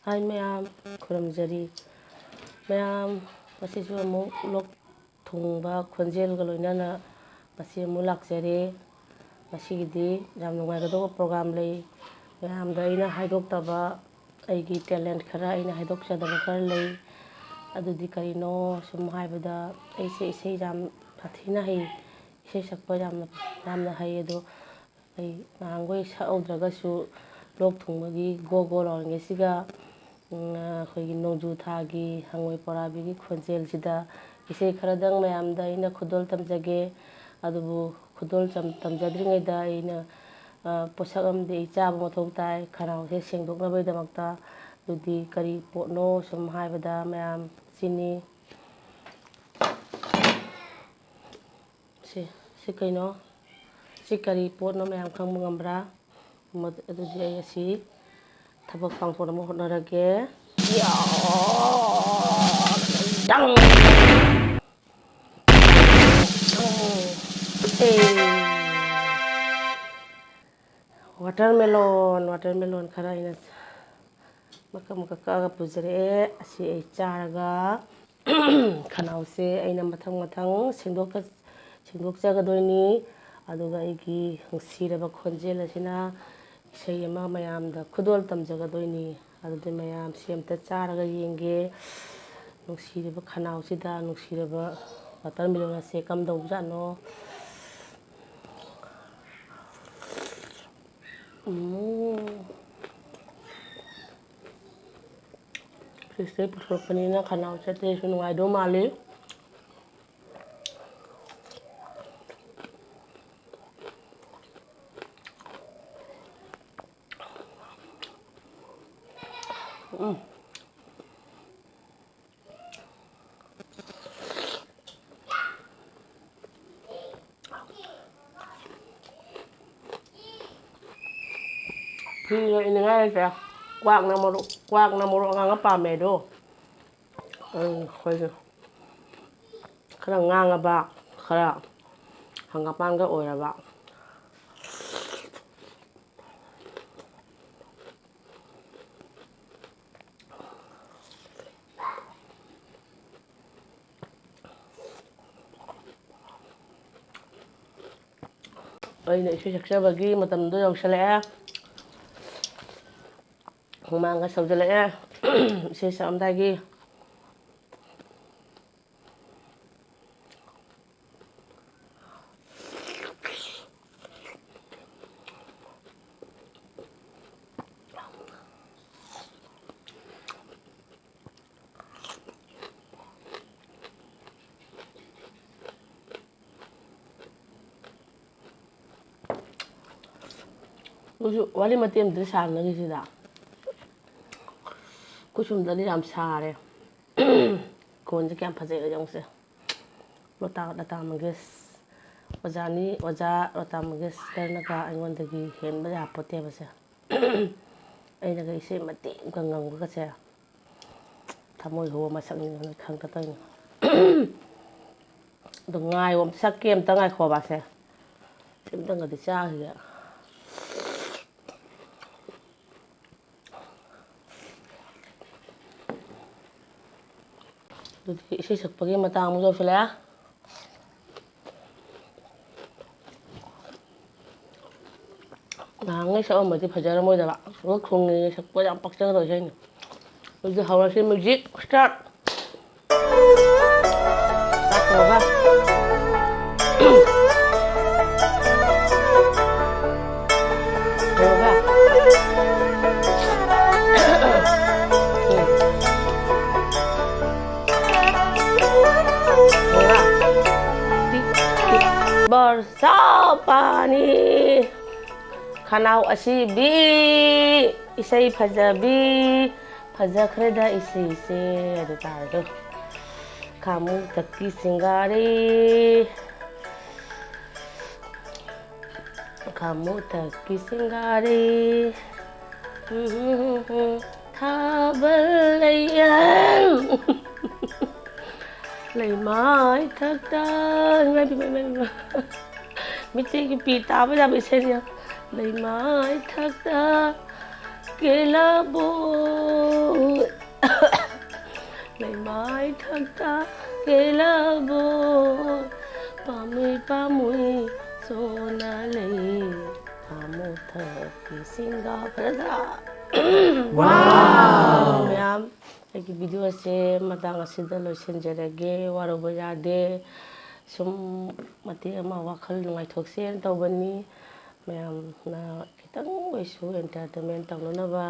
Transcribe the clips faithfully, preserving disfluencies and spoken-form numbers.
ꯍꯥꯏ ꯃꯌꯥꯝ, ꯈꯨꯔꯨꯝꯖꯔꯤ꯫ ꯃꯌꯥꯝ, ꯉꯁꯤꯁꯨ ꯑꯃꯨꯛ ꯂꯣꯛ ꯊꯨꯡꯕ ꯈꯣꯟꯖꯦꯜꯒ ꯂꯣꯏꯅꯅ ꯉꯁꯤ ꯑꯃꯨꯛ ꯂꯥꯛꯆꯔꯦ꯫ ꯉꯁꯤꯒꯤꯗꯤ ꯌꯥꯝ ꯅꯨꯡꯉꯥꯏꯒꯗꯧꯕ program ꯂꯩ꯫ ꯃꯌꯥꯝꯗ ꯑꯩꯅ ꯍꯥꯏꯗꯣꯛꯇꯕ ꯑꯩꯒꯤ talent ꯈꯔ, ꯑꯩꯅ ꯍꯥꯏꯗꯣꯛꯆꯗꯕ ꯈꯔ ꯂꯩ꯫ ꯑꯗꯨꯗꯤ ꯀꯔꯤꯅꯣ ꯁꯨꯝ ꯍꯥꯏꯕꯗ, ꯑꯩꯁꯦ ꯏꯁꯩ ꯌꯥꯝ ꯁꯥꯊꯤꯅ ꯍꯩ, ꯏꯁꯩ ꯁꯛꯄ ꯌꯥꯝꯅ, ꯌꯥꯝꯅ ꯍꯩ꯫ ꯑꯗꯣ ꯑꯩ ꯉꯍꯥꯟꯈꯣꯏ ꯁꯛꯍꯧꯗ꯭ꯔꯒꯁꯨ ꯂꯣꯛ ꯊꯨꯡꯕꯒꯤ ꯒꯣ ꯒꯣ ꯂꯥꯎꯔꯤꯉꯩꯁꯤꯒ, ꯎꯝ, ꯑꯩꯈꯣꯏꯒꯤ ꯅꯣꯡꯖꯨ ꯊꯥꯒꯤ ꯍꯪꯉꯣꯏ ꯄꯣꯔꯥꯕꯤꯒꯤ ꯈꯣꯟꯖꯦꯜꯁꯤꯗ ꯏꯁꯩ ꯈꯔꯗꯪ ꯃꯌꯥꯝꯗ ꯑꯩꯅ ꯈꯨꯗꯣꯜ ꯇꯝꯖꯒꯦ꯫ ꯑꯗꯨꯕꯨ ꯈꯨꯗꯣꯜ ꯆꯝ-, ꯇꯝꯖꯗ꯭ꯔꯤꯉꯩꯗ ꯑꯩꯅ, ꯑ, ꯄꯣꯠꯁꯛ ꯑꯃꯗꯤ ꯑꯩ ꯆꯥꯕ ꯃꯊꯧ ꯇꯥꯏ, ꯈꯅꯥꯎꯁꯦ ꯁꯦꯡꯗꯣꯛꯅꯕꯒꯤꯗꯃꯛꯇ꯫ ꯑꯗꯨꯗꯤ ꯀꯔꯤ ꯄꯣꯠꯅꯣ ꯁꯨꯝ ꯍꯥꯏꯕꯗ, ꯃꯌꯥꯝ, ꯆꯤꯅꯤ, ꯁꯤ, ꯁꯤ ꯀꯩꯅꯣ? ꯁꯤ ꯀꯔꯤ ꯄꯣꯠꯅꯣ ꯃꯌꯥꯝ ꯈꯪꯕ ꯉꯝꯕ꯭ꯔꯥ? ꯃꯗꯨ, ꯑꯗꯨꯗꯤ ꯑꯩ ꯑꯁꯤ ꯊꯕꯛ ꯄꯥꯡꯊꯣꯛꯅꯕ ꯍꯣꯠꯅꯔꯒꯦ꯫ ꯌꯥ! ꯗꯪ! ꯗꯪ! ꯑꯦ! Watermelon, watermelon ꯈꯔ ꯑꯩꯅ ꯃꯀꯛ ꯃꯀꯛ ꯀꯛꯑꯒ ꯄꯨꯖꯔꯛꯑꯦ꯫ ꯑꯁꯤ ꯑꯩ ꯆꯥꯔꯒ ꯈꯅꯥꯎꯁꯦ ꯑꯩꯅ ꯃꯊꯪ ꯃꯊꯪ ꯁꯦꯡꯗꯣꯛꯆ-, ꯁꯦꯡꯗꯣꯛꯆꯒꯗꯣꯏꯅꯤ꯫ ꯑꯗꯨꯒ ꯑꯩꯒꯤ ꯅꯨꯡꯁꯤꯔꯕ ꯈꯣꯟꯖꯦꯜ ꯑꯁꯤꯅ ꯏꯁꯩ ꯑꯃ ꯃꯌꯥꯝꯗ ꯈꯨꯗꯣꯜ ꯇꯝꯖꯒꯗꯣꯏꯅꯤ꯫ ꯑꯗꯨꯗꯤ ꯃꯌꯥꯝꯁꯦ ꯑꯝꯇ ꯆꯥꯔꯒ ꯌꯦꯡꯒꯦ꯫ ꯅꯨꯡꯁꯤꯔꯕ ꯈꯅꯥꯎꯁꯤꯗ ꯅꯨꯡꯁꯤꯔꯕ watermelon ꯑꯁꯦ ꯀꯝꯗꯧꯕꯖꯥꯠꯅꯣ? ꯎꯝ꯫ Fridgeꯇꯩ ꯄꯨꯊꯣꯔꯛꯄꯅꯤꯅ ꯈꯅꯥꯎ ꯆꯠꯇꯦꯁꯨ ꯅꯨꯡꯉꯥꯏꯗꯧ ꯃꯥꯜꯂꯤ꯫ ꯎꯝ꯫ ꯐꯤꯒ ꯏꯅꯤꯡꯉꯥꯏ ꯂꯩꯇ꯭ꯔꯦ꯫ ꯀ꯭ꯋꯥꯛꯅ ꯃꯔꯨ-, ꯀ꯭ꯋꯥꯛꯅ ꯃꯔꯨ ꯑꯉꯥꯡꯕ ꯄꯥꯝꯃꯦ ꯑꯗꯣ꯫ ꯑꯩꯈꯣꯏꯁꯨ ꯈꯔ ꯉꯥꯡꯉꯕ, ꯈꯔ ꯍꯪꯒꯄꯥꯟꯒ ꯑꯣꯏꯔꯕ꯫ ꯑꯩꯅ ꯏꯁꯩ ꯁꯛꯆꯕꯒꯤ ꯃꯇꯝꯗꯣ ꯌꯧꯁꯜꯂꯛꯑꯦ꯫ ꯍꯨꯃꯥꯡꯒ ꯁꯧꯖꯜꯂꯛꯑꯦ꯫ ꯏꯁꯩ ꯁꯛꯑꯝꯗꯥꯏꯒꯤ꯫ ꯑꯗꯨꯁꯨ ꯋꯥꯔꯤ ꯃꯇꯦꯛ ꯑꯃꯗꯤ ꯁꯥꯟꯅꯈꯤꯁꯤꯗ꯫ ꯑꯩꯈꯣꯏ ꯁꯣꯝꯗꯗꯤ ꯌꯥꯝ ꯁꯥꯔꯦ꯫ ꯀꯣꯟꯁꯦ ꯀꯌꯥꯝ ꯐꯖꯩ ꯌꯦꯡꯉꯨꯁꯦ꯫ ꯂꯣꯇꯥ, ꯂꯇꯥ ꯃꯪꯒꯦꯁ ꯑꯣꯖꯥꯅꯤ, ꯑꯣꯖꯥ ꯂꯣꯇꯥ ꯃꯪꯒꯦꯁꯀꯔꯅꯒ ꯑꯩꯉꯣꯟꯗꯒꯤ ꯍꯦꯟꯕ ꯌꯥꯄꯣꯠꯇꯦꯕꯁꯦ꯫ ꯑꯩꯅꯒ ꯏꯁꯩ ꯃꯇꯦꯛ ꯑꯃꯈꯛ ꯉꯪꯕꯒꯁꯦ ꯊꯃꯣꯏ ꯍꯨꯕ ꯃꯁꯛꯅꯤ ꯈꯪꯗ ꯇꯧꯔꯤꯅꯤ꯫ ꯑꯗꯣ ꯉꯥꯏꯌꯣ, ꯑꯝꯇ ꯁꯛꯀꯦ, ꯑꯝꯇ ꯉꯥꯏꯈꯣꯕ ꯁꯦ꯫ ꯁꯤ ꯑꯝꯇꯪꯒꯗꯤ ꯆꯥꯈꯤꯒꯦ꯫ ꯑꯗꯨꯗꯤ ꯏꯁꯩ ꯁꯛꯄꯒꯤ ꯃꯇꯥꯡ ꯑꯃꯨꯛ ꯌꯧꯁꯤꯜꯂꯛꯑꯦ꯫ ꯅꯍꯥꯟꯉꯩ ꯁꯛꯑꯝꯃꯗꯤ ꯐꯖꯔꯝꯃꯣꯏꯗꯕ꯫ ꯂꯣꯛ ꯊꯨꯡꯉꯤꯉꯩ ꯁꯛꯄ ꯌꯥꯝ ꯄꯛꯆꯒꯗꯕ ꯏꯁꯩꯅꯤ꯫ ꯑꯗꯨꯗꯤ ꯍꯧꯔꯁꯤ, music start꯫ ꯇꯥꯊꯣꯛꯑꯒ꯫ ꯍꯧꯔꯒ꯫ ꯎꯝ꯫ ꯍꯧꯔꯒ꯫ ꯇꯤꯛ, ꯇꯤꯛ꯫ ꯕꯔꯁꯥ ꯄꯥꯅꯤ꯫ ꯈꯅꯥꯎ ꯑꯁꯤꯕꯤ, ꯏꯁꯩ ꯐꯖꯕꯤ, ꯐꯖꯈ꯭ꯔꯦꯗ ꯏꯁꯩꯁꯦ꯫ ꯑꯗꯨ ꯇꯥꯔꯦ ꯑꯗꯣ꯫ ꯈꯥꯃꯨ ꯊꯛꯄꯤ ꯁꯤꯡꯒꯥꯔꯦ, ꯈꯥꯃꯨ ꯊꯛꯄꯤ ꯁꯤꯡꯒꯥꯔꯦ꯫ ꯊꯥꯕꯜ ꯂꯩꯌꯦꯜ ꯂꯩꯃꯥꯏ ꯊꯛꯇ꯫ ꯏꯃꯥ, ꯏꯃꯥ, ꯏꯃꯥ, ꯏꯃꯥ꯫ ꯃꯤꯇꯩꯒꯤ ꯄꯤ ꯇꯥꯕ ꯌꯥꯕ ꯏꯁꯩꯅꯤ꯫ ꯂꯩꯃꯥꯏ ꯊꯛꯇ ꯀꯦꯂꯕꯣ, ꯂꯩꯃꯥꯏ ꯊꯛꯇ ꯀꯦꯂꯕꯣ, ꯄꯥꯝꯃꯨꯏ ꯄꯥꯝꯃꯨꯏ ꯁꯣꯟꯅ ꯂꯩ ꯊꯥꯃꯨꯊꯛꯀꯤ ꯁꯤꯡꯒꯥ ꯐꯖꯗ꯭ꯔꯥ? Wow! ꯃꯌꯥꯝ, ꯑꯩꯒꯤ video ꯑꯁꯦ ꯃꯇꯥꯡ ꯑꯁꯤꯗ ꯂꯣꯏꯁꯤꯟꯖꯔꯒꯦ꯫ ꯋꯥꯔꯧꯕ ꯌꯥꯗꯦ꯫ ꯁꯨꯝ ꯃꯇꯦꯛ ꯑꯃ ꯋꯥꯈꯜ ꯅꯨꯡꯉꯥꯏꯊꯣꯛꯁꯦꯅ ꯇꯧꯕꯅꯤ꯫ ꯃꯌꯥꯝꯅ ꯈꯤꯇꯪ ꯑꯣꯏꯁꯨ entertainment ꯇꯧꯅꯅꯕ꯫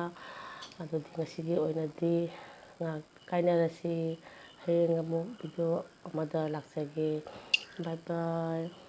ꯑꯗꯨꯗꯤ ꯉꯁꯤꯒꯤ ꯑꯣꯏꯅꯗꯤ ꯉꯥꯏꯍꯥꯛ ꯀꯥꯏꯅꯔꯁꯤ꯫ ꯍꯌꯦꯡ ꯑꯃꯨꯛ video ꯑꯃꯗ ꯂꯥꯛꯆꯒꯦ꯫ Bye bye꯫